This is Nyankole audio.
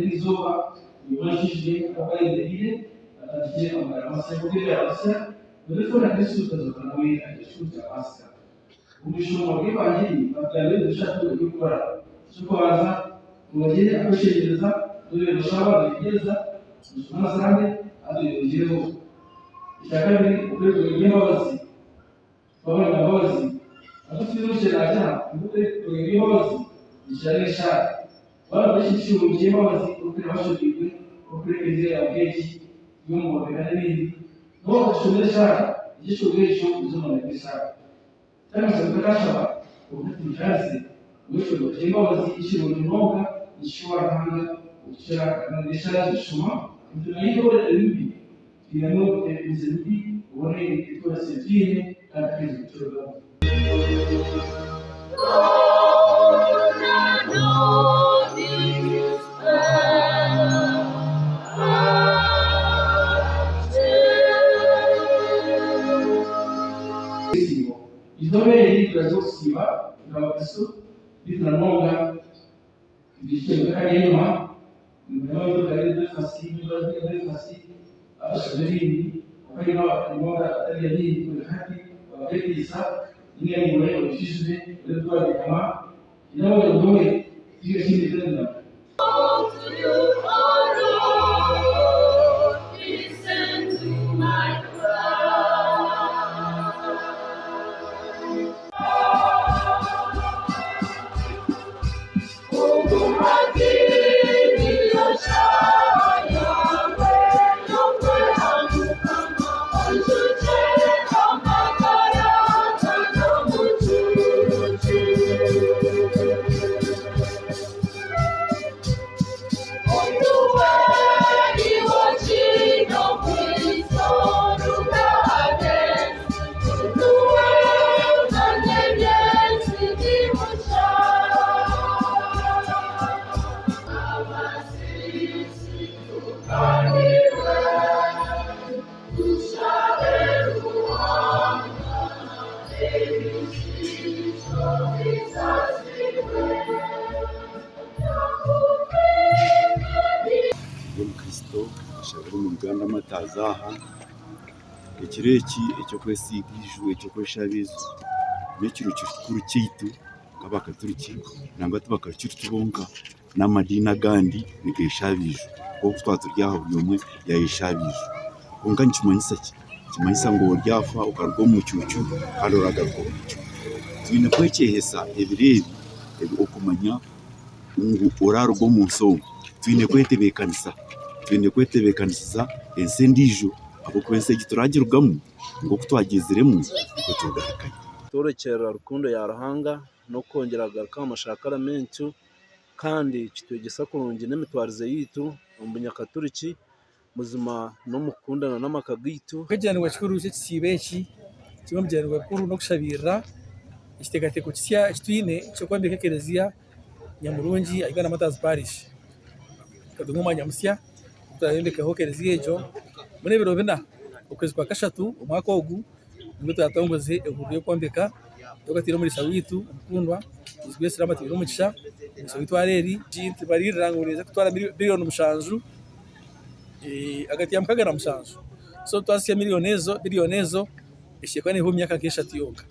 Erizooba nibwo abayendereire batandikire amagara masya g'okwebera basya nibetwara Kristo tukazooka nawe aha kiro kikuru kya Paasika. Omu ishomwa ry'Evangiri batugambira ebintu bishatu eby'okukora. Eky'okubanza, twongyere akweshengyereza, tube nitushaba, nitutegereza, nitushoma na Sande atweyongyereho. Ekyakabiri, okwegongyera embabazi. Twaba n'embabazi, ahu turi omu kiragira ngu twerwe embabazi nikira n'eshaara. Waaba ori ekintu kirungi ky'embabazi orikureeba ashobeirwe, orikureeba embeera nk'egi y'omuhondeka n'ebindi, n'obu wakushomera eshaara, egyo eshonga egyo eza omwanya gw'eshaara. Kitabaasa ngu otakashaba kwonka timukyarize ngu eshonga ky'embabazi nikirungi munonga nikishuba Ruhanga okukira n'eshaara ezi oshoma. Nitumanya ebibi Twinemu emize mibi obone ebi twine kandi twine kukirugamu. Ekisiibo. Eizooba eri turaza okusiiba nk'Abakristo beitu nanonga nitwija kare enyima. Ndi omukristo nshabire omu Uganda Martyrs aha, ekiro eki eky'okwesiiga eiju eky'okweshaba eiju n'ekiro kikuru kyaitu nk'abakaturiki nangwa ti bakaturiki bonka n'amadiini agandi nigeeshaba eiju nk'oku twaba turi aha buri omwe yaayeshaba eiju kwonka nikimanyisa ki? Nikimanyisa ngu oryafa okaruga omu mucuucu kandi oragaruka omu mucuucu. Twine kwekyehesa ebiro ebi okumanya ngu oraaruga omu nsi omu, twine kwetebeekanisa, twine kwetebeekanisiza ensi endiijo ahabw'okuba ensi egi turagirugamu nk'oku twagyiziremu nikwo turigarukayo. Tworekyerera rukundo ya Ruhanga n'okwongyera kugaruka aha mashakaramentu kandi kitwegyesa kurungi n'emitwarize yaitu omu bunyakaturiki buzima n'omu kukundana n'amaka gaitu. Ekigyendererwa kikuru ky'ekisiibo eki, kimwe omu bigyendererwa bikuru n'okushabiirira ekiteekateeko kisya eki twine eky'okwombeka ekereziya nyamurungi aha Uganda Martyrs Parish. Tukatunga omwanya musya ogu turaayombekeho ekereziya egyo, mbwenu ebiro bina okwezi kwa kashatu omwaka ogu nibwo turatongoze ehururu y'okwombeka twakatiire omuriisa waitu omukundwa Yesu Kristo atuhaire omugisha omuriisa waitu Areeri. Nitubariirira ngu neija kutwara biriyoni mushanju ahagati ya mukaga na mushanju so twazisya miriyoni ezo biriyoni ezo ekyo kikaba omu myaka nk'eshatu yonka.